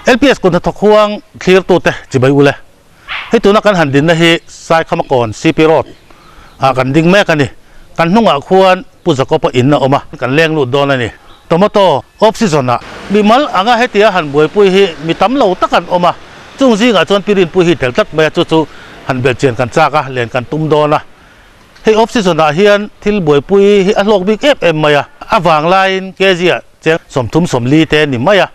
LPS kut hnathawk huang thlirtute chibai ule. Hei tuna kan han dinna hi Saikhamakawn CP Road ah kan ding mek a ni. Kan hnungah khuan Pu Jacob-a in a awm a, kan leng lut dawn a ni. Tomato off season ah mimal anga hetia han buaipui hi mi tam lo tak an awm a, chung zingah chuan Pi Rinpui hi tel tlat mai a, chu chu han belhchian kan chak a, len kan tum dawn a. Hei off season ah hian thil buaipui hi a hlawk bik em em mai a, a vang laiin kg ah cheng 30 40 te ni mai a,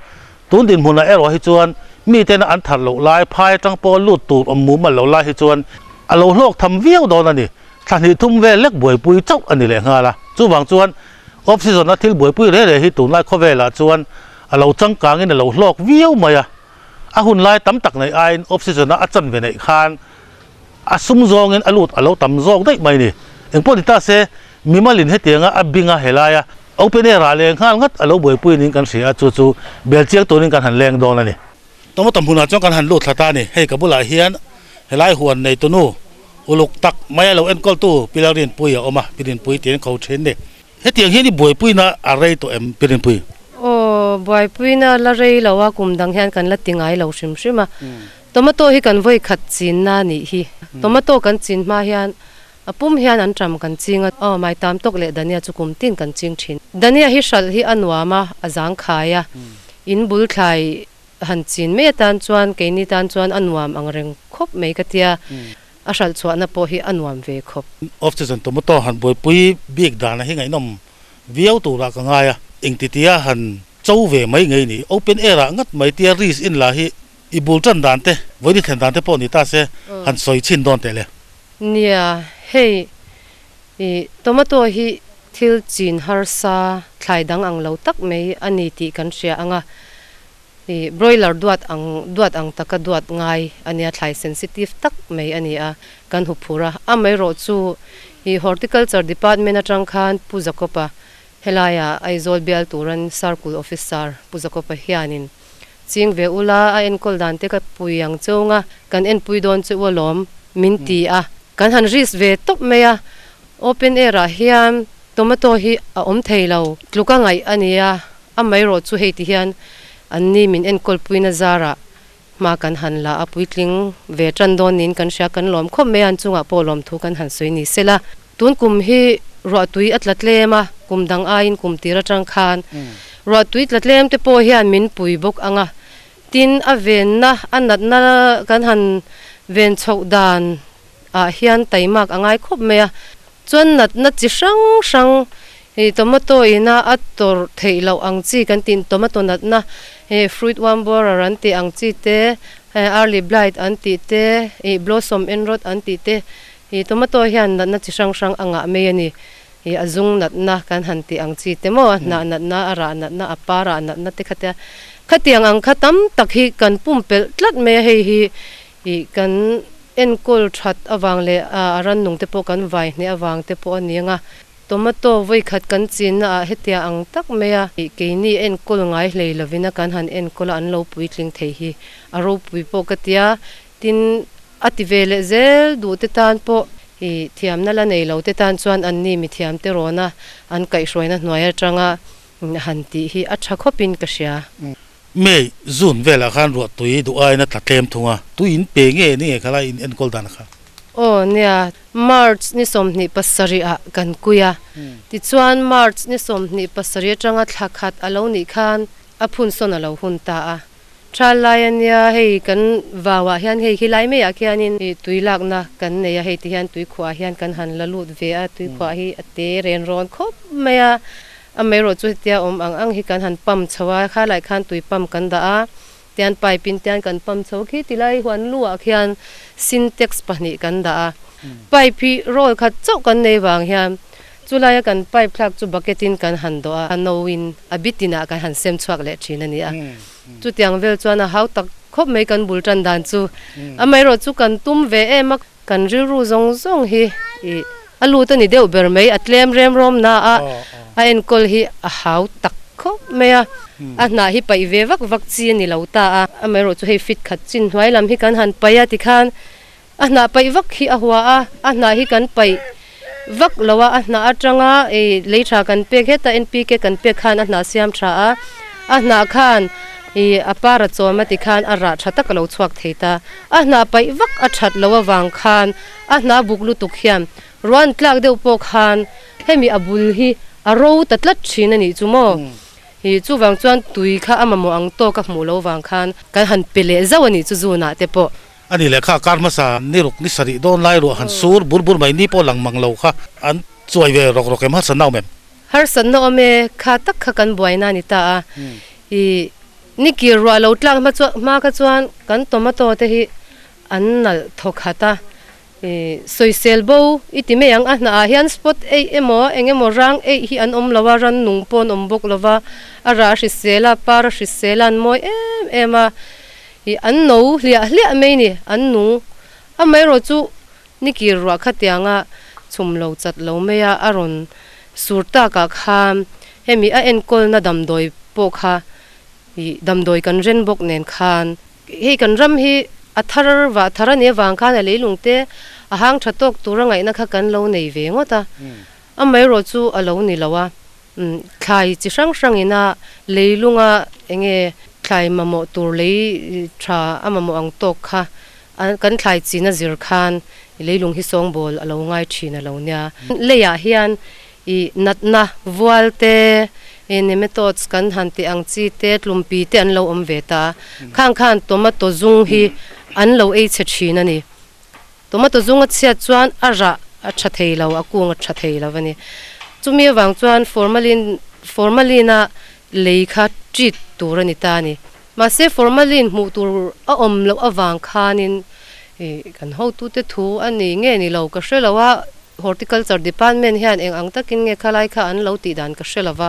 tun dinhmunah erawh hi chuan miten an thar loh lai phai atang pawh lut tur awm mumal lo lai hi chuan a lo hlawk tham viau dawn a ni. Thla hnih thum vel lek buaipui chauh a ni leh nghal a, chuvang chuan off season a thil buaipui reh reh hi tunlai khawvelah chuan a lo changkangin a lo hlawk viau mai a, a hun lai tam tak neih aiin off season a a chanve neih khan A sum zawngin a lut a lo tam zawk daih mai ni. Engpawh ni ta se, mimalin hetianga a binga helaia open air ah leh nghal ngat a lo buaipui niin kan hria a, chu chu bel chiang turin kan han leng dawn a ni. Tomato hmunah chuan kan han lut thla ta a ni. Hei ka bulah hian helai huan nei tunu uluk tak mai a lo enkawltu Pi Lalrinpuii a awm a, Pi Rinpui tiin ko thin ni. Hetiang hian i buaipuina a rei tawh em Pi Rinpui? Aw, buaipuina la rei lo a, kum dang hian kan la ti ngai lo hrim hrim a. Tomato hi kan vawi khat chinna a nih hi. Tomato kan chin hma hian a pum hian an ṭam kan ching a, aw mai tam tawk leh Dania chu kum tin kan ching ṭhin. Dania hi hralh hi a nuam a, a zang khai a, in bul thlai han chin mai atan chuan keini tan chuan a nuam ang reng khawp mai ka tia, a hralh chhuahna pawh hi a nuam ve khawp. Off season tomato han buaipui bik dan hi ngaihnawm viau turah ka ngai a, engtitia han cho ve mai ngei ni. Open air ah ngat mai tia risk in la hi I bul tan dan te, vawi thlen dan te pawh ni ta se, han sawi chhin dawn teh le. Nia, hei i tomato hi thil chin harsa thlai dang ang lo tak mai a ni tih kan hria ang a, i broiler duat ang duat ang taka duat ngai a nia, thlai sensitive tak mai a ni a, kan hu phur a. Amaherawh chu i horticulture department atang khan Pu Jacob-a helaia Aizawl bial turan Circle Officer Pu Jacob-a hianin Ching ve ula, a enkawl dan te ka pui ang cheu nga, kan enpui dawn che u alawm, min ti a. Kan han risk ve tawp mai a, open air ah hian tomato hi a awm thei lo, tluk a ngaih a nia, amaherawh chu hei ti hian an ni min enkawl puina zarah hma kan han la a, puitling ve tan dawn niin kan hria, kan lawm khawp mai a, an chungah pawh lawmthu kan han sawi ni sela. Tun kum hi ruahtui a tla tlem a, kum dang aiin kum tir atang khan ruahtui tla tlem te pawh hian min pui bawk ang a, tin a venna a natna kan han ven chhoh dan ah hian taimak a ngai khawp mai a, chuan natna chi hrang hrang ih tomato ina a tawrh theih loh ang chi kan tih tomato natna ih fruit worm borer an tih ang chi te, early blight an tih te, ih blossom end rot an tih te Ih tomato hian natna chi hrang hrang a ngah mai a ni. Ih a zung natna kan han tih ang chi te maw, a hnah natna, a rah natna, a par ah natna te kha tia khatiang ang kha tam tak hi kan pumpelh tlat mai a, hei hi ih kan enkawl that avang leh a rannung te pawh kan vai hneh avang te pawh a ni ang a. Tomato vawi khat kan chinna ah hetia ang tak mai a, ih keini enkawl ngai hlei lovin a kan han enkawl a an lo puitling thei hi a ropui pawh ka tia. Tin, a ti ve leh zel duh te tan pawh i thiamna la nei lo te tan chuan anni mithiam te rawna an kaihhruaina hnuai atanga han tih hi a tha khawpin ka hria. May, June velah khan ruah tui duh aiin a tla tlem thung a, tui in pe nge ni nge khalai in enkawl dan kha? Aw nia, March ni 27 ah kan kui a, tichuan March ni 27 atanga thla khat a lo nih khan a phunsawn a lo hun ta a. Tha lai a nia, hei kan vau ah hian hei khi lai mai ah khianin ih tui lakna kan nei a, hei ti hian tui khuah hian kan han la lut ve a, tui khuah hi a te ren rawn khawp mai a, amaherawh chu hetia awm ang ang hi kan han pump chho a, kha lai khan tui pump kan dah a, tian pipe in tian kan pump chho khi ti lai huan lu ah khian sintex pahnih kan dah a, pipe hi roll khat chauh kan nei vang hian Chu laia kan pipe thlak chu bucket in kan han dawh a, a no in a bit inah kan han sem chhuak leh thin a ni a. Chutiang vel chuan a hau tak khawp mai kan bul tan dan chu. Amaherawh chu kan tum ve em a, kan rilru zawng zawng hi ih a lut a ni deuh ber mai, a tlem rem rawm na a, a enkawl hi a hau tak khawp mai a, a hnah hi paih ve vak vak chi a ni lo ta a. Amaherawh chu hei fit khat chin hnuai lam hi kan han paih a tikhan A hnah paih vak hi a hua a, a hnah hi kan paih vak lo a, a hnah atanga ih lei tha kan pek heta NPK kan pek khan a hnah siam tha a, a hnah khan I a par a chawm a ti khan a rah tha tak a lo chhuak thei ta. A hnah paih vak a that loh avang khan a hnah buk lutuk hian ruan tlak deuh pawh khan hemi a bul hi a ro ta tlat thin a nih chu maw. I chuvang chuan tui kha a mamawh ang tawk a hmuh loh vang khan kan han pe leh zauh a nih chu zunah te pawh. A ni leh kha kar hmasa ni ruk ni sarih dawn lai ruah han sur bur bur mai ni pawh lang mang lo kha an chuai ve rawk rawk em harsatna awm em? Harsatna awm e, kha tak kha kan buaina a ni ta a. I ni kir ruah lo tlak hma chuan hma kha chuan kan tomato te hi an nalh thaw khat a. I sawisel bo i ti mai ang, a hnah ah hian spot eih emaw eng emaw rang eih hi an awm lo a, rannung pawh an awm bawk lo va, a rah hrisel a, par a hrisel a, an mawi em em a. I an no hliah hliah mai ni, an nung. Amaherawhchu chu Ni kir ruah khatianga chhum lo chat lo mai a, a rawn sur takah khan hemi a enkawlna damdawi pawh kha ih damdawi kan ren bawk nen khan hei kan ram hi a thar vah thar a nih avang khan a leilung te a hang tha tawk tura ngaihna kha kan lo nei ve ngawt a, amaherawh chu a lo ni lo a, thlai chi hrang hrangin a leilunga enge thlai mamawh tur lei tha a mamawh ang tawk kha A kan thlai chin a zir khan i leilung hi sawngbawl a lo ngai thin a lo nia. Leiah hian i natna vual te, i nematodes kan han tih ang chi te, tlumpi te an lo awm ve ta. Khang khan tomato zung hi an lo ei chhe thin a ni. Tomato zung a chhiat chuan a rah a tha thei lo, a kung a tha thei lo a ni. Chumi avang chuan formalin formalin a lei kha treat tur a ni ta a ni. Mahse formalin hmuh tur a awm loh avang khanin kan hotute thu a ni nge ni lo ka hre lo a, Horticulture Department hian eng ang takin nge khalai kha an lo tih dan ka hre lo va,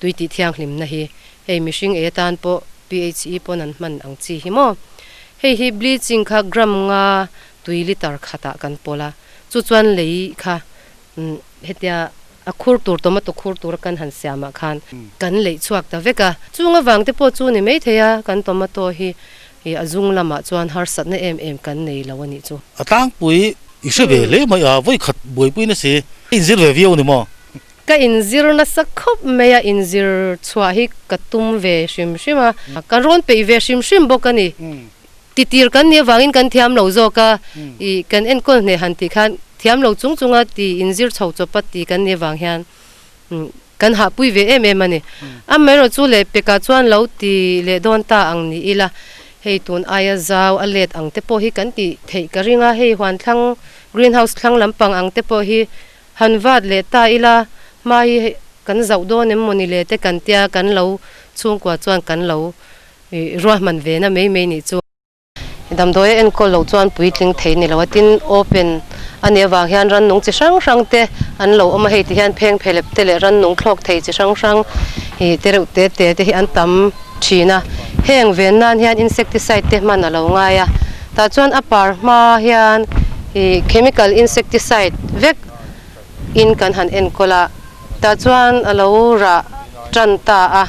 tui tih thianghlimna hi hei mihring ei atan pawh PHE pawn an hman ang chi hi maw. Hei hi bleaching kha gram nga tui litre khatah kan pawlh a, chu chuan lei kha Hetia a khur tur tomato khur tura kan han siamah khan kan leih chhuak ta vek a. Chung avang te pawh chu ni maithei a, kan tomato hi a zung lamah chuan harsatna em em kan nei lo a nih chu. A tlangpui i hre ve hle mai a, vawi khat buaipui na si, i inzir ve viau ni maw? Ka inzir nasa khawp mai a, inzir chhuah hi ka tum ve hrim hrim a, ka rawn peih ve hrim hrim bawk a ni. Titir kan nih avangin kan thiam lo zawk a, ih kan enkawl hneh han tih khan thiam lo chung chunga ti inzir chho chawpa ti kan nih avang hian kan hahpui ve em em a ni. Amaherawh chu leh pekah chuan lo ti leh dawn ta ang ni ila, hei tun aia zau a let ang te pawh hi kan tih theih ka ring a, hei huan thlang green house thlang lampang ang te pawh hi han vat leh ta ila hma hi kan zauh dawn em mawni le te kan tia kan lo chhungkua chuan kan lo I ruahman ve na mai mai nih chu. Damdawi a enkawl loh chuan puitling thei ni lo a, tin open a nih avang hian rannung chi hrang hrang te an lo awm a, hei ti hian pheng phelep te leh rannung thlawk thei chi hrang hrang hi te reuh te te te hi an tam thin a, heng ven nan hian insecticide te hman a lo ngai a, tah chuan a par hma hian ih chemical insecticide vek in kan han enkawl a, tah chuan a lo rah tan ta a,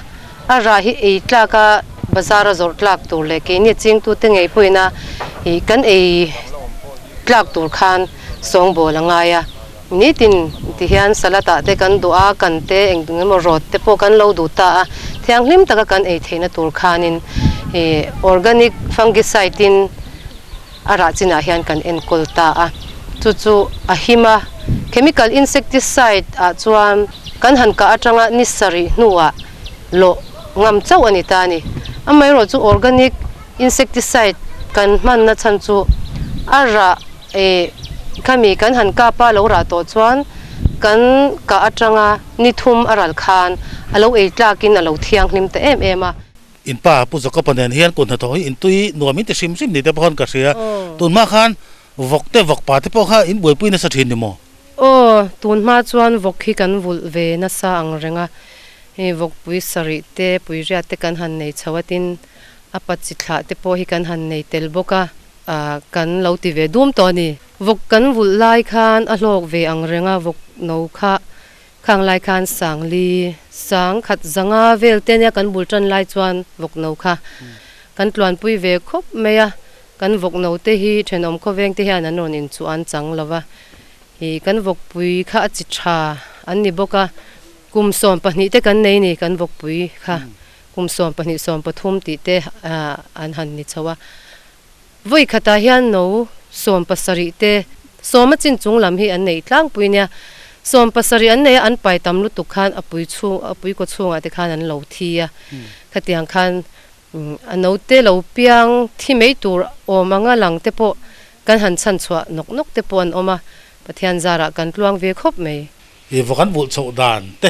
a rah hi ei tlak a bazar a zawrh tlak tur leh keini chingtute ngei pawhin a ih kan ei tlak tur khan sawngbawl a ngai a, nitin ti hian salad ah te kan duh a, kan te eng emaw rawt te pawh kan lo duh ta a, thianghlim taka kan ei theihna tur khanin ih organic fungicide in a rah chinah hian kan enkawl ta a, chu chu a him a, chemical insecticide ah chuan kan han kah atanga ni sarih hnuah lawh ngam chauh a ni ta a ni. Amaherawh chu organic insecticide kan hmanna chhan chu a rah eh khami kan han kap a lo rah tawh chuan kan kah atanga ni thum a ral khan a lo ei tlakin a lo thianghlim ta em em a. In pa Pu Jacob-a nen hian kut hnathawh hi intui nuam in ti hrim hrim ni te pawh khan ka hria. Tun hma khan vawk te vawk pa te pawh kha in buaipui nasa thin ni maw? Aw, tun hma chuan vawk hi kan vulh ve nasa ang reng a. Hei vawkpui sarih te, puiriat te kan han nei chho a tin a pa chi thlah te pawh hi kan han nei tel bawk a, kan lo ti ve dum tawh a ni. Vawk kan vulh lai khan a hlawk ve ang reng a, vawk no kha Khang lai khan Sangli sang khat zanga vel te nia kan bul tan lai chuan vawkno kha kan tluanpui ve khawp mai a, kan vawkno te hi thenawm khawveng te hian an rawn inchuh an chang lo va, ih kan vawkpui kha a chi tha an ni bawk a, kum 12 te kan nei ni kan vawkpui kha. Kum 12 13 tih te an han ni chho a. Vawi khatah hian no 17 te sawma chin chung lam hi an neih tlangpui nia. 70 an nei a, an pai tam lutuk khan a pui chhung a pui kaw chhungah te khan an lo thi a. Khatiang khan a note lo piang thi mai tur awm anga lang te pawh kan han chhan chhuah nawk nawk te pawh an awm a, Pathian zarah kan tluang ve khawp mai. I vawk an vulh chhoh dan te,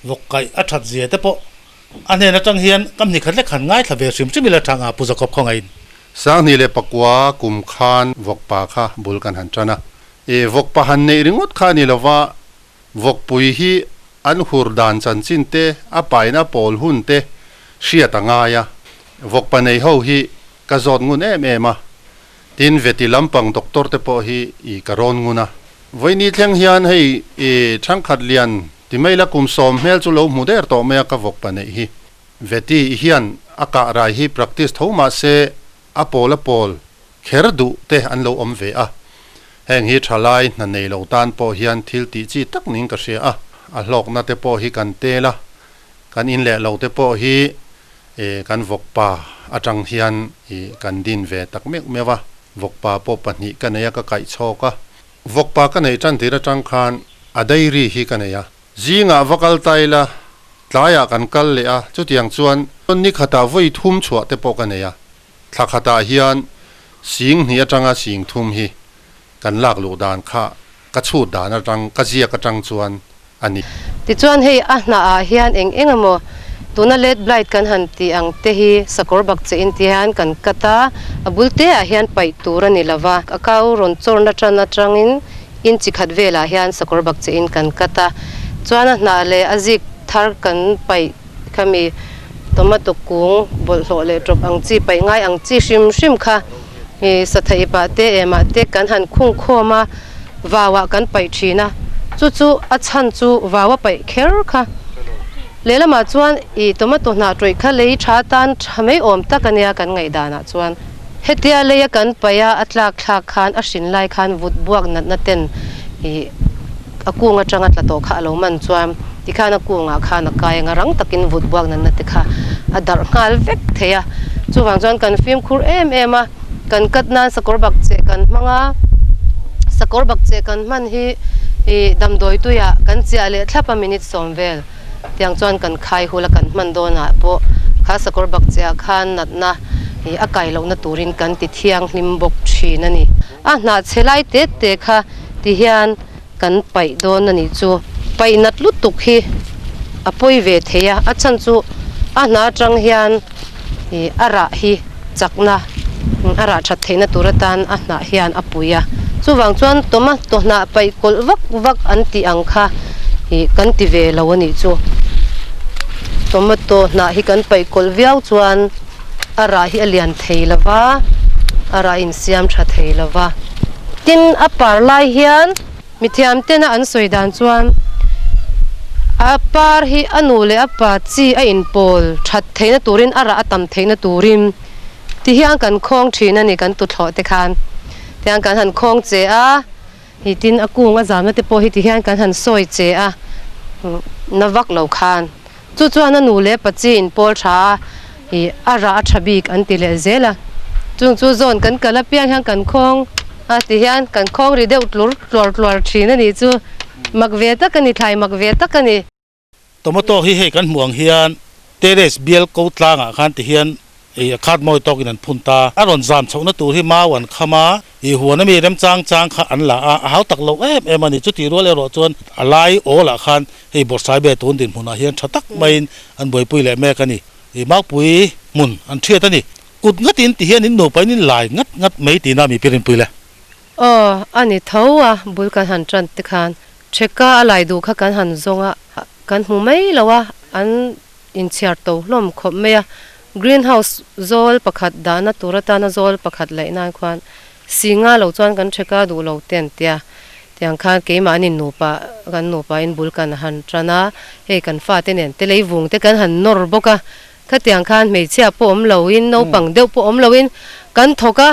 vawk kaih a that zia te pawh a hnen atang hian ka hni khat lek han ngaithla ve hrim hrim ila thang a Pu Jacob khawngaih in. 2009 kum khan vawkpa kha bul kan han tan a, i vawkpa han neih ringawt kha a ni lova, vawkpui hi an hur dan chanchin te, a paina pawl hun te hriat a ngai a, vawkpa nei ho hi ka zawt ngun em em a, Tin, veti lampang doctor te pawh hi i ka rawn ngun a. Vawiini thleng hian hei i thangkhat lian ti mai la kum sawm hmel chu lo hmu der tawh mai a ka vawk pa neih hi. Veti i hian a kah rai hi practice tho mah se a pawl a pawl kher duh te an lo awm ve a. Heng hi thalai hna nei lo tan pawh hian thil tih chi tak ning ka hria a. A hlawkna te pawh hi kan tel a, kan in leh lo te pawh hi E kan vawkpa atang hian i kan din ve tak meuh meuh a, vawkpa pawh pahnih ka nei a ka kaih chhawk a. Vawkpa ka neih tan tir atang khan a dairy hi ka nei a, zingah va kal ta ila tlaiah kan kal leh a, chutiang chuan ni khatah vawi thum chhuah te pawh ka nei a, thla khatah hian sing hnih atanga sing thum hi kan lak luh dan kha ka chhut dan atang ka ziak atang chuan a ni. Tichuan hei a hnah ah hian eng eng emaw tuna late blight kan han tih ang te hi sakawr bak che in ti hian kan cut a, a bul te ah hian paih tur a ni lova, a kau rawn chawrna tan atangin inchi khat velah hian sakawr bak che in kan cut a, chuan a hnah leh a zik thar kan paih khami tomato kung bawlhhlawh leh tawp ang chi paih ngai ang chi hrim hrim kha I sathaih pah te emah te kan han khung khawm a, vauah kan paih thin a, chu chu a chhan chu vau a paih kher kha. Lehlamah chuan i tomato hnah tawih kha lei tha tan tha mai awm tak a nia kan ngaihdanah chuan. Hetia leia kan paih a, a tlak thlak khan a hrin lai khan vut buak natna ten i a kung atanga tla tawh kha a lo man chuan tikhan a kungah khan a kai anga rang takin vut buak natna te kha a darh nghal vek thei a. Chuvang chuan kan fimkhur em em a, kan cut nan sakawr bak che kan hmang a, sakawr bak che kan hman hi ih damdawi tuiah kan chiah leh thlap a minute sawm vel tiang chuan kan khai hul a kan hman dawnah pawh kha sakawr bak chiah khan natna ih a kai lohna turin kan ti thianghlim bawk thin a ni. A hnah chhe lai te te kha ti hian kan paih dawn a nih chu. Paih nat lutuk hi a pawi ve thei a, a chhan chu a hnah atang hian ih a rah hi chakna a rah that theihna tur atan a hnah hian a pui a. Chuvang chuan tomato hnah paih kawlh vak vak an tih ang kha ih kan ti ve lo a nih chu. Tomato hnah hi kan paih kawlh viau chuan. A rah hi a lian thei lo va, a rah insiam tha thei lo va. Tin, a par lai hian mithiam tena an sawi dan chuan a par hi a nu leh a pa chi a inpawl that theihna turin a rah a tam theihna turin ti hian kan khawng thin a ni kan tuthlawh te khan. Tiang kan han khawng che a, hi tin a kung a zamna te pawh hi ti hian kan han sawi che a, na vak lo khan. Chu chuan a nu leh pa chi in pawl tha a, ih a rah a tha bik an ti leh zel a. Chung chu zawn kan kal apiang hian kan khawng a ti hian kan khawng ri deuh tlur tluar tluar thin a nih chu. Mak ve tak a ni, thlai mak ve tak a ni. Tomato hi hei kan hmuh ang hian terrace bial ko tlangah khan ti hian Ei a khat mawi tawkin an phun ta. A rawn zam chhohna tur hi mau an kham a, i huan ami remchang chang kha an la a, a hau tak lo em em a ni. Chutih rual erawh chuan a lai awlah khan hei Bawrhsai be tun dinhmunah hian tha tak maiin an buaipui leh mek a ni. I maupui hmun an thiat a ni. Kut ngatin ti hian in nupa in in lai ngat ngat mai tina mi pirinpui le. Aw, a ni tho a, bul kan han tan te khan Theka a lai duh kha kan han zawng a, kan hmu mai lo a, an inchhiar to hlawm khawp mai a, green house zawl pakhat dahna tur atana zawl pakhat laih nan khuan singa lo chuan kan theka duh lo te an tia, tiang khan keimahni nupa kan nupa in bul kan han tan a, hei kan fate nen te lei vung te kan han nawr bawk a, khatiang khan hmeichhia pawh awm lo in naupang deuh pawh awm lo in kan thawk a,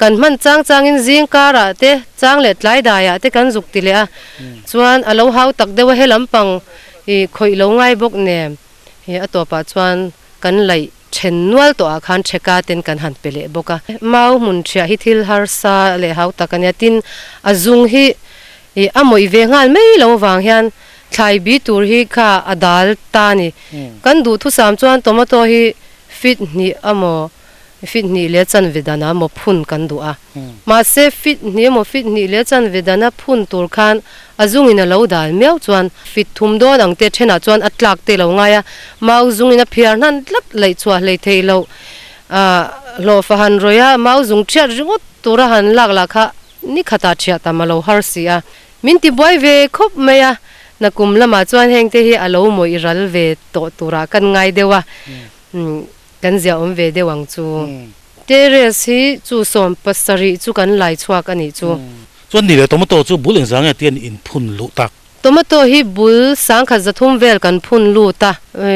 kan hman chang chang in zing karah te chang leh tlai daiah te kan zuk ti leh a, chuan a lo hau tak deuh a he lampang. I khawih lo ngai bawk nen he a tawpah chuan kan laih then nual tawh ah khan theka ten kan han pe leh bawk a. Mau hmun thiah hi thil harsa leh hau tak a nia, tin a zung hi ih a mawih ve nghal mai lo avang hian thlai bi tur hi kha a dal ta a ni. Kan duhthusam chuan tomato hi fit hnih amaw Fit hnih leh chanve dana maw phun kan duh a. Mahse, fit hnih emaw fit hnih leh chanve dana phun tur khan a zungin a lo dal miau chuan fit thum dawn ang te thenah chuan a tlak te lo ngai a, mau zungin a phiar hnan tlat laih chhuah hlei theih loh hlawh fahan rawih a, mau zung thiat ringawt tura han lak lah kha ni khatah thiah tam a lo har si a. Min ti buai ve khawp mai a, nakum lamah chuan hengte hi a lo mawih ral ve tawh turah kan ngai deuh a. Kan zia awm ve deuh ang chu. Terrace hi chu 70 chu kan lai chhuak a nih chu. Chuan ni leh tomato chu bul engzah nge tian in phun luh tak? Tomato hi bul 1300 vel kan phun lut a.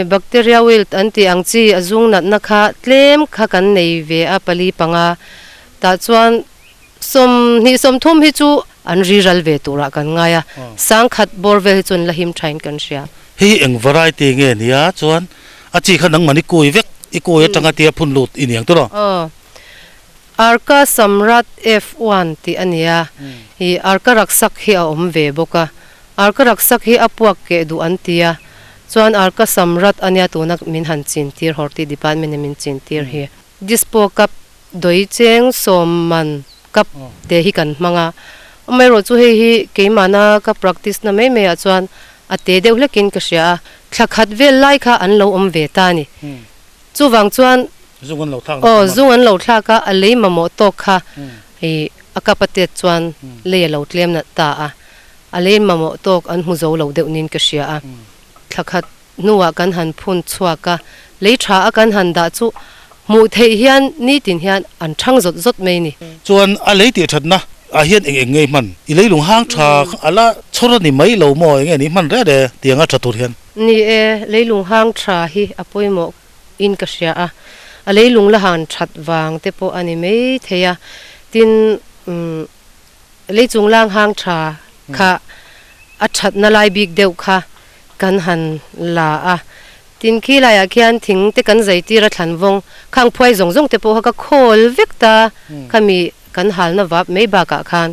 Bacteria wilt an tih ang chi a zung natna kha tlem kha kan nei ve a pali panga. Tah chuan 20, 30 hi chu an ri ral ve turah kan ngai a. 10,000 bawr vel hi chu an la him thain kan hria. Hei hi eng variety nge nia chuan a chi kha nangmahni kawi vek i kawi atanga tia phun lut i niang tawh lo. Aw. Arka Samrat F1 tih a nia. Ih Arka Raksak hi a awm ve bawk a. Arka Raksak hi a puak keh duh an ti a. Chuan Arka Samrat a nia tuna min han chin tir Horti Department in min chin tir hi. Dispo cup Doi cheng sawm man cup te hi kan hmang a, amaherawhchu hei hi keimahna ka practice na mai mai ah chuan a te deuh hlekin ka hria a, thla khat vel lai kha an lo awm ve ta a ni. Chuvang chuan aw zung an lo thlak a, a lei mamawh tawk kha i a cup a tet chuan lei a lo tlem nalh ta a, a lei mamawh tawk an hmu zo lo deuh niin ka hria a, thla khat Hnuah kan han phun chhuak a, lei tha a kan han dah chu hmuh theih hian nitin hian an thang zawt zawt mai ni. Chuan a lei tih thatna ah hian eng eng ngei hman? I leilung hang tha a la chhawr a ni mai lo maw? Eng nge ni hman reh reh tiang a tha tur hian? Ni e, leilung hang tha hi a pawimawh in ka hria a, a leilung la han that vang te pawh a ni mai thei a, tin umm leichung lang hang tha kha a thatna lai bik deuh kha Kan han la a, tin khi laiah khian thing te kan zai tir a thlan vawng, khang phuai zawng zawng te pawh kha ka khawl vek ta, khami kan halna vap mai bakah khan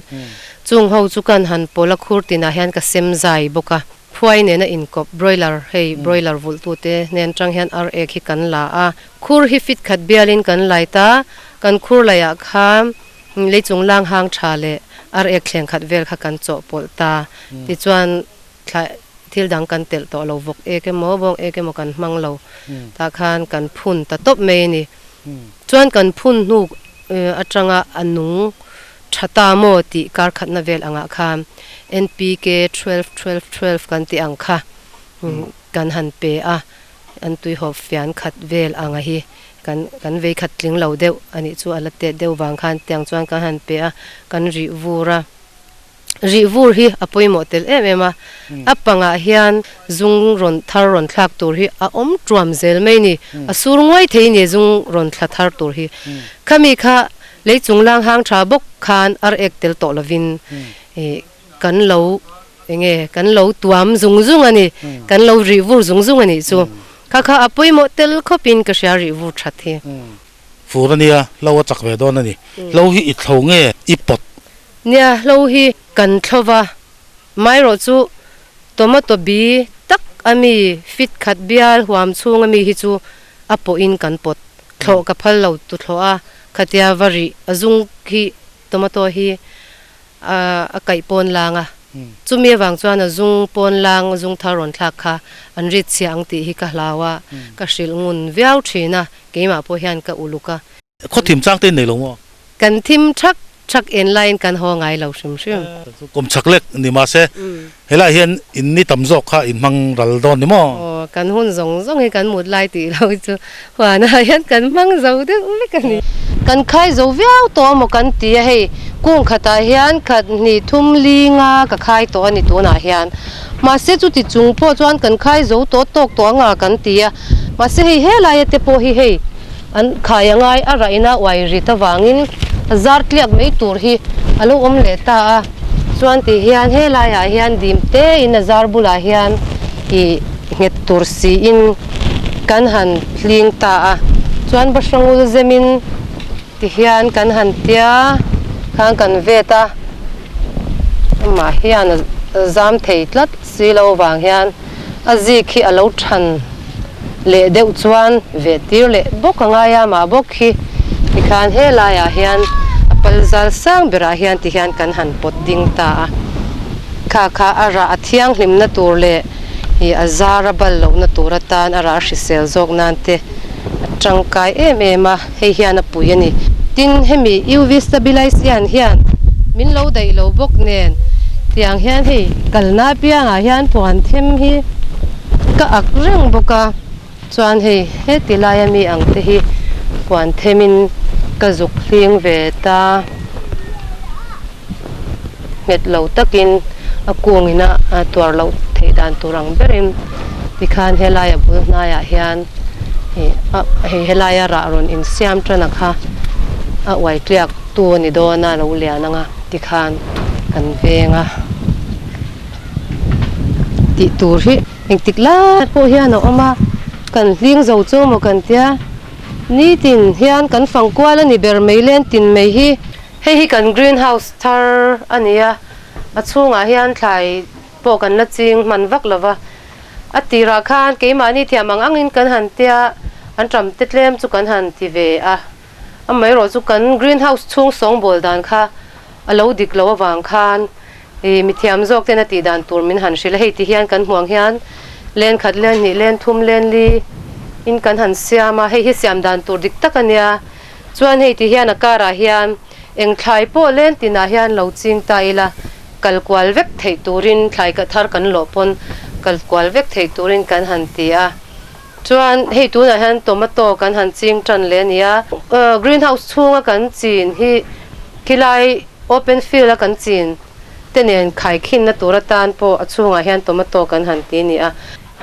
chung ho chu kan han pawlh a khur tinah hian ka sem zai bawk a, phuai nena inkawp broiler hei broiler vulh tute hnen tang hian ar ek hi kan la a, khur hi fit khat bialin kan lai ta, kan khur laiah khan leichung lang hang tha leh ar ek thleng khat vel kha kan chawhpawlh ta, tichuan Thla thil dang kan telh tawh lo vawk ek emaw bawng ek emaw kan hmang lo tah khan kan phun ta tawp mai a ni. Chuan kan phun hnu atanga a nung tha ta maw tih kar khatna vel angah khan NPK 12 12 12 kan tih ang kha kan han pe a, an tuihawp fian khat vel anga hi kan kan vei khat tling lo deuh a nih chu a la tet deuh vang khan tiang chuan kan han pe a, kan rih vur a. Rih vur hi a pawimawh tel em em a, a pangah hian zung rawn thar rawn thlak tur hi a awm tuam zel mai ni, a sur nguai thei ni zung rawn thla thar tur hi. Khami kha lei chung lang hang tha bawk khan ar ek tel tawh lovin kan lo enge kan lo tuam zung zung a ni, kan lo rih vur zung zung a nih chu. Kha kha a pawimawh tel khawpin ka hria rih vur that hi. Fur a nia, hlo a chak ve dawn a ni. Hlo hi i thlo nge i pawt? Nia, hlo hi kan thlo va, maherawh chu tomato bi tak a mi fit khat bial huam chhung a mi hi chu a pawhin kan pawt. Thlawh ka phal lo tu thlawh a, khatia va rih a zung hi tomato hi a kaih pawn lang a, chumi avang chuan a zung pawn lang zung thar rawn thlak kha an rit chhia ang tih hi ka hlau a, ka hrilh ngun viau thin a, keimah pawh hian ka uluk a. Khaw thim chang te in nei lo maw? Kan thim thak thak en laiin kan haw ngai lo hrim hrim. Kum chak lek ni mahse helaiah hian in ni tam zawk kha in hmang ral dawn ni maw? Aw, kan hun zawng zawng hi kan mut lai tih lo chu huanah hian kan hmang zo deuh vek a ni. Kan khai zo viau tawh amaw kan ti a hei, kung khatah hian khat hnih thum li nga ka khai tawh a ni tunah hian. Mahse chuti chung pawh chuan kan khai zo tawh tawk tawh anga kan ti a, mahse hei helaia te pawh hi hei, An khai a ngai a raihna uai rit avangin zar tliak mai tur hi a lo awm leh ta a, chuan ti hian helaiah hian dim tein a zar bulah hian ih nghet tur siin kan han hling ta a, chuan Bahrangul zemin tihian kan han tia khan kan vet a, amah hian a zam thei tlat si lo vang hian a zik hi a lo than leh deuh chuan ve tir leh bawk a ngai a, amah bawk hi tikhan helaiah hian a pal zal sang berah hian tihian kan han pawt ding ta a, kha kha a rah a thianghlimna tur leh ih a zar a bal lohna tur atan a rah hrisel zawk nan te a tangkai em em a, hei hian a pui a ni. Tin, hemi UV stabilisian hian min lo daih lo bawk nen tiang hian hei kalna apiangah hian puan them hi ka ak reng bawk a, chuan hei heti laia mi ang te hi puan themin ka zuk hling ve ta. Nghet lo takin a kungin a tuar loh theih dan tur ang berin tikhan helaia bul hnaiah hian ih hei helaia rah rawn insiam tan a kha a uai tliak tu a ni dawn a lo lian ang a tikhan kan veng a tih tur hi engtik lai pawh hian a awm a kan hling zo chu maw kan tia nitin hian kan fang kual a ni ber mai len tin mai hi. Hei hi kan green house thar a ni a, a chhungah hian thlai pawh kan la ching hman vak lo va, a tirah khan keimahni thiam ang angin kan han tia an ṭam te tlem chu kan han ti ve a, amaherawh chu kan green house chhung sawngbawl dan kha a lo dik lo avang khan ih mithiam zawk ten a tih dan tur min han hrilh a, hei ti hian kan hmuh ang hian len khat len hnih len thum len li in kan han siam a, hei hi siam dan tur dik tak a nia. Chuan hei ti hian a karah hian eng thlai pawh len tinah hian lo ching ta ila, kal kual vek theih turin thlai ka thar kan lawh pawn kal kual vek theih turin kan han ti a. Chuan hei tunah hian tomato kan han ching tan leh a ni a. Greenhouse chhunga kan chin hi khilai open field a kan chin te nen khaikhinna tur atan pawh a chhungah hian tomato kan han ti a ni a.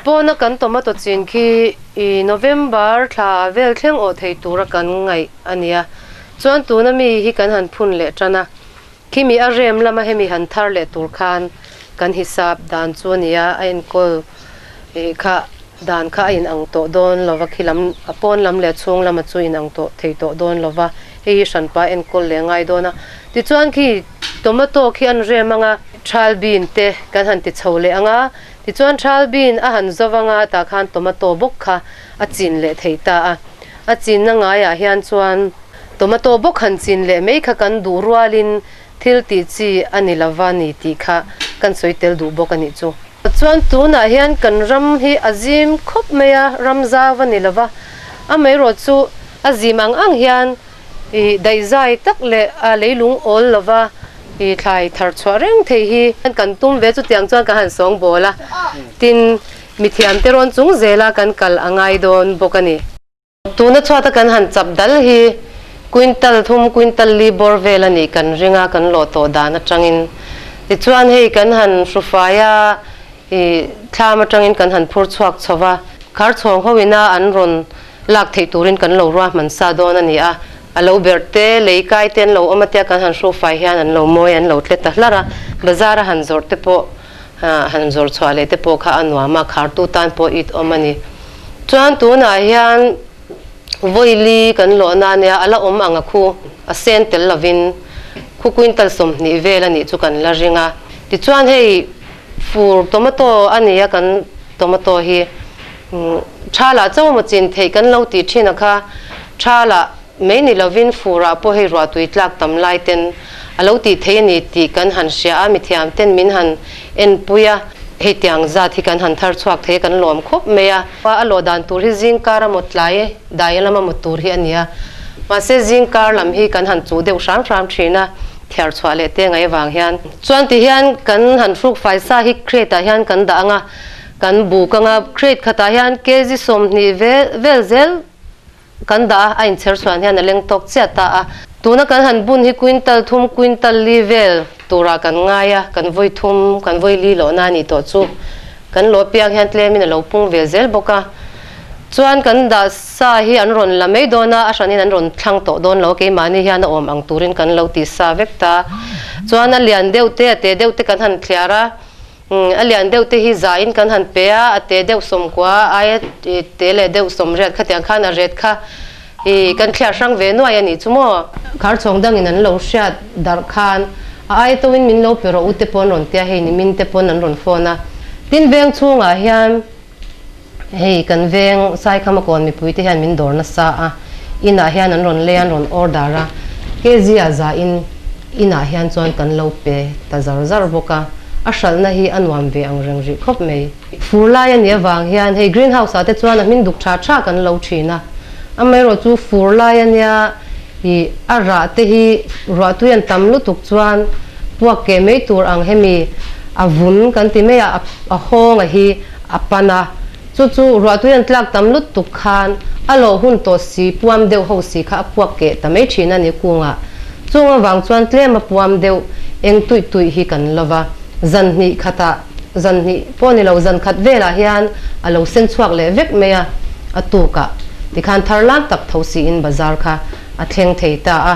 Pawna kan tomato chin khi i November thla vel thleng awh thei tura kan ngaih a nia. Chuan tuna mi hi kan han phun leh tan a, khimi a rem lama hemi han thar leh tur khan kan hisap dan chu a nia, a enkawl ih kha dan kha a inang tawh dawn lova, khi lam a pawn lam leh a chhung lama chu inang tawh thei tawh dawn lova, hei hi hranpa enkawl leh a ngai dawn a. Tichuan khi tomato khi an rem anga, thal bean te kan han ti chho leh anga, Tichuan Thal bean a han zo anga tah khan tomato bawk kha a chin leh thei ta a. A chinna ngaiah hian chuan tomato bawk han chin leh mai kha kan duh rualin thil tih chi a ni lova ni tih kha kan sawi tel duh bawk a nih chu. Chuan tunah hian kan ram hi a zim khawp mai a, ram zau a ni lova, amaherawh chu a zim ang ang hian I daihzai tak leh a leilung awl lova i thlai thar chhuah reng thei hi kan tum ve chutiang chuan ka han sawng bawl a, tin mithiam te rawn chung zela kan kal a ngai dawn bawk a ni. Tuna chhuata kan han chap dal hi quintal thum quintal li bawr vel a nih kan ring a, kan lawh tawh dan atangin. Tichuan hei kan han hrufai a, i thlam atangin kan han phur chhuak chho va, khar chhawng ho ina an rawn Lak theih turin kan lo ruahman sa dawn a ni a, a lo berh te, lei kai te an lo awm a tia kan han hrufai hian an lo mawi an lo tle ta hlar a, bazar a han zawrh te pawh han zawrh chhuah leh te pawh kha a nuam a, khartu tan pawh it awm a ni. Chuan tunah hian vawili kan lawhna a nia, a la awm ang a khu a sen tel lovin khu quintal 20 vel a nih chu kan la ring a, tichuan hei fur tomato a ni a kan tomato hi. Tha lah cho maw chin theih kan lo tih thin a kha, tha lah mai ni lovin furah pawh hei ruahtui tlak tam lai ten a lo tih theih a ni tih kan han hria a, mithiam ten min han enpui a, hei tiang zat hi kan han thar chhuak thei a kan lawm khawp mai a. A lawh dan tur hi zingkar a mawt tlai dai lama mawt tur hi a ni a, mahse zingkar lam hi kan han chuh deuh hram hram thin a, thiar chhuah leh te ngaih avang hian. Chuan ti hian kan han hruk fai sa hi crate ah hian kan dah ang a, Kan buk anga crate khatah hian kg 20 vel zel kan dah a, a inchher chhuan hian a leng tawk chiah ta a. Tuna kan han bun hi quintal thum, quintal li vel turah kan ngai a, kan vawi thum, kan vawi li lohna a nih tawh chu. Kan lawh piang hian tlemin a lo pung ve zel bawk a. Chuan kan dah sa hi an rawn la mai dawn a, a hranin an rawn thlang tawh dawn lo a, keimahni hian a awm ang turin kan lo ti sa vek ta. Chuan a lian deuh te, a te deuh te kan han thliar a. A lian deuh te hi za in kan han pe a, a te deuh sawmkua aia te leh deuh sawmriat khatiang khan a ret kha i kan thliar hrang ve nuai a nih chu maw. Kharchhawng dangin an lo hriat darh khan a aia to in min lo pe rawh u te pawh an rawn tia, hei nimin te pawn an rawn phone a. Tin veng chhungah hian hei kan veng Saikhama kawn mipui te hian min dawr nasa a, inah hian an rawn lei a, an rawn order a, kg ah za in inah hian chuan kan lo pe ta zar zar bawk a, a hralhna hi a nuam ve ang reng rih khawp mai. Fur lai a nih avang hian hei green house ah te chuan a hmin duk tha tha kan lo thin a, amaherawh chu fur lai a nia ih a rah te hi ruahtui an tam lutuk chuan puak keh mai tur ang hemi a vun kan ti mai a, a hawng a hi a pan a, chu chu ruahtui an tlak tam lutuk khan a lawh hun tawh si puam deuh ho si kha a puak keh ta mai thin a ni kungah. Chung avang chuan tlem a puam deuh eng tuih tuih hi kan lo va, zan hnih khatah zan hnih pawh ni lo zan khat velah hian a lo sen chhuak leh vek mai a, a tukah tikhan thar lam tak tho siin bazar kha a thleng thei ta a.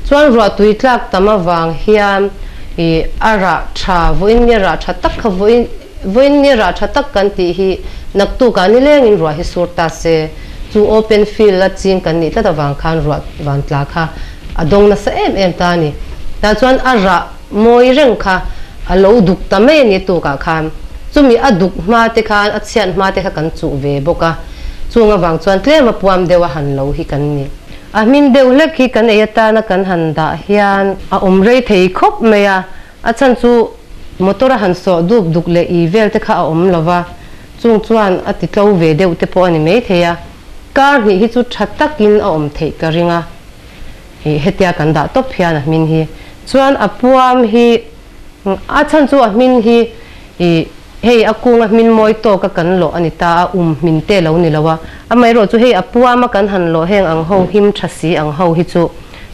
Chuan ruahtui tlak tam avang hian ih a rah tha vawiin nge rah tha tak kha vawiin Vawiin ni rah tha tak kan tih hi naktukah nilengin ruah hi sur ta se, chu open field a ching kan nih tlat avang khan ruah van tla kha a dawng nasa em em ta a ni. Tah chuan a rah mawi reng kha a lo duk ta mai a ni tukah khan. Chumi a duk hma te khan a chhiat hma te kha kan chuh ve bawk a, chung avang chuan tlem a puam deuh a han lo hi kan ni. A hmin deuh hlek hi kan ei atana kan han dah hian a awm rei thei khawp mai a, A chhan chu motor a han sawh dup duk leh i vel te kha a awm lo va, chung chuan a ti tlo ve deuh te pawh a ni maithei a, kar hnih hi chu tha takin a awm theih ka ring a, ih hetia kan dah tawp hian a hmin hi. Chuan a puam hi, a chhan chu a hmin hi ih hei a kung a hmin mawi tawk a kan lawh a ni ta a, um hmin te lo ni lo a, amaherawh chu hei a puam a kan han lawh heng ang ho him tha si ang ho hi chu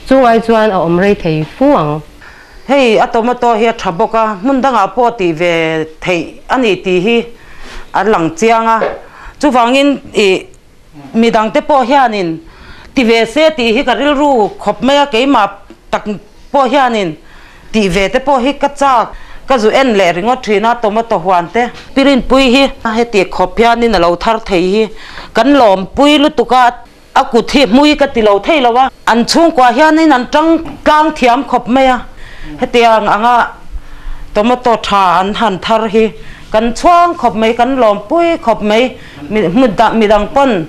chungai chuan a awm rei thei fu ang. Hei a tomato hi a tha bawk a, hmun dangah pawh tih ve theih a ni tih hi a lang chiang a, chuvangin ih midang te pawh hianin ti ve se tih hi ka rilru khawp mai a, keimah tak pawh hianin tih ve te pawh hi ka chak, ka zu en leh ringawt thin a tomato huan te. Pirinpui hi heti khawp hianin a lo thar thei hi kan lawmpui lutuk a. A kut hi hmui ka ti lo thei lo a, an chhungkua hianin an tang tlang thiam khawp mai a, hetiang anga tomato tha an han thar hi kan chhuang khawp mai, kan lawmpui khawp mai, midang pawn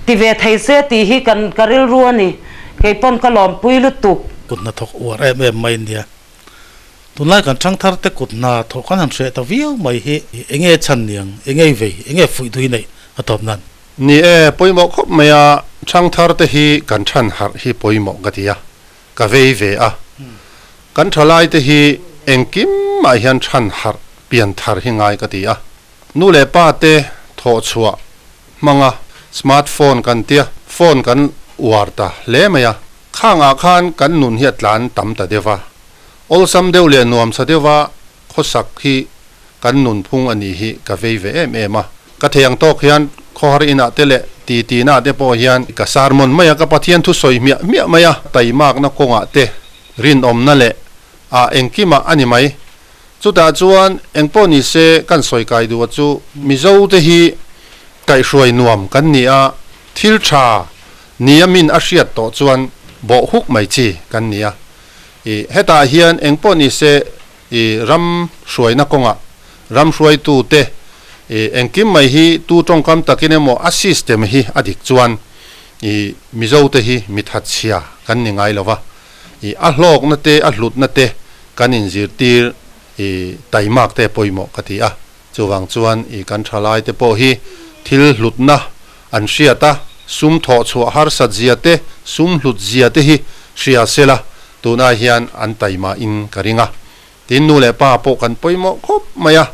ti ve thei se tih hi kan ka rilru a ni, kei pawn ka lawmpui lutuk. Kut hnathawk uar em em mai nia. Tunlai kan thangthar te kut hna thawh kan han hreh ta viau mai hi enge chhan niang, enge vei, enge fuih duh hi neih a tawp nan. Ni e, pawimawh khawp mai a, thangthar te hi kan than harh hi pawimawh ka ti a, ka vei ve a. Kan thalai te hi engkim mah hian than harh pian thar hi ngai ka ti a. Nu leh pa te thawh chhuah hmang a, smart phone kan tia, phone kan uar ta hle mai a. Khang ah khan kan nun hi a tlan tam ta deuh a, awlsam deuh leh nuamsa deuh a khawsak hi Kan nunphung a nih hi ka vei ve em em a. Ka thei ang tawk hian khawhar inah te leh ti tinah te pawh hian ka sermon mai a, ka Pathian thu sawi hmiah hmiah mai a, taimakna kawngah te rinawmna leh ah engkimah a ni mai. Chutah chuan engpawh ni se kan sawi kai duh a chu Mizo te hi kaihhruai nuam kan ni a, thil tha nia min a hriat tawh chuan bawh huk mai chi kan ni a. I hetah hian engpawh ni se I ram hruaina kawngah ram hruaitute i engkim mai hi tu tawngkam takin emaw a system hi a dik chuan i Mizote hi mithatchhia kan ni ngai lova, i a hlawkna te a hlutna te kan inzirtir i taimak te pawimawh ka ti a. Chuvang chuan i kan thalaite pawh hi thil hlutna an hriat a, sum thawh chhuah harsat zia te, sum hlut zia te hi hria sela tunah hian an taima in ka ring a. Tin, nu leh pa pawh kan pawimawh khawp mai a,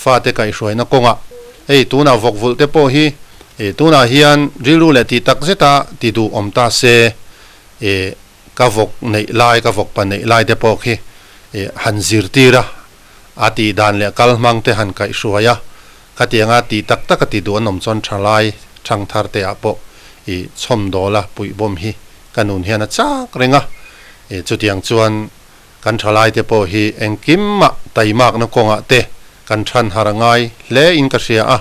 fate kaihhruaina kawngah hei tunah vawkvulh te pawh hi tunah hian rilru leh tih tak zeta ti duh awm ta se ka vawk neih lai, ka vawkpa neih lai te pawh khi han zirtir a, A tih dan leh kal hmang te han kaihhruai a, khatianga tih tak tak a ti duh an awm chuan thalai thangthar te ah pawh i chhawmdawl a puihbawm hi ka nun hian a chak reng a, i chutiang chuan kan thalai te pawh hi engkim mah taimakna kawngah te kan than har ngai hle in ka hria a,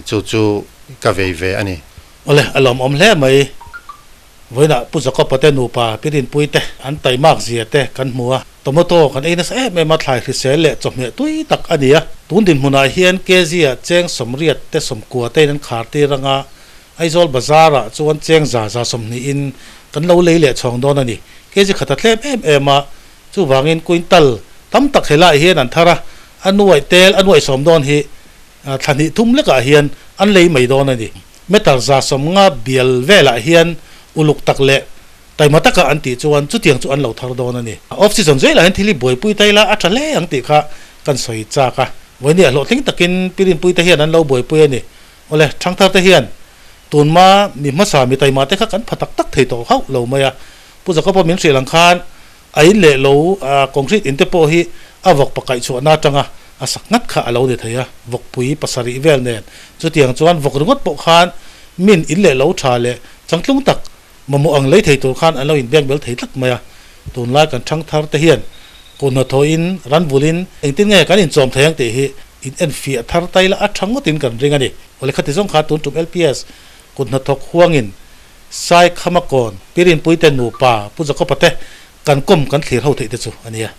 chu chu ka vei ve a ni. Awle, a lawmawm hle mai. Vawiinah Pu Jacob-a te nupa Pi Rinpuii te an taimak zia te kan hmu a, tomato kan ei nasa em em a, thlai hrisel leh chawhmeh tui tak a ni a. Tun dinhmunah hian kg-ah cheng sawmriat te sawmkua tein an khar tir anga Aizawl bazar-ah chuan cheng za za sawmhnihin kan lo lei leh chhawng dawn a ni. Kg khat a tlem em em a, chuvangin quintal tam tak helaiah hian an thar a, a nuaih tel a nuaih sawm dawn hi Thla hnih thum lekah hian an lei mai dawn a ni. Meter 150 bial velah hian uluk tak leh taima taka an tih chuan chutiang chu an lo thar dawn a ni. Off season zelah hian thil hi buaipui ta ila a tha hle ang tih kha kan sawi chak a. Vawinia hlawhtling takin Pirinpui te hian an lo buaipui a ni. Awle, Thangthar te hian tunma mi hmasa mi taima te kha kan pha tak tak thei tawh hauh lo mai a. Pu Jacob-a min hrilh ang khan A in leh lo concrete in te pawh hi a vawk pakaih chhuahna atanga a sak ngat kha a lo ni thei a, vawkpui pasarih vel nen. Chutiang chuan vawk ringawt pawh khan min in leh lo tha leh changtlung tak mamawh ang lei thei tur khan an lo inbeng bel thei tlat mai a. Tunlai kan thang thar te hian kut hnathawhin ran vulin engtin nge kan inchawm thei ang tih hi in enfiah thar tai la a tha ngawtin kan ring a ni. Awle khati zawng khan tun tum LPS kut hnathawk huangin Sai Khamakawn, Pirinpuite nupa Pu Jacob-a te kan kawm kan thlir ho theih te chu a nia.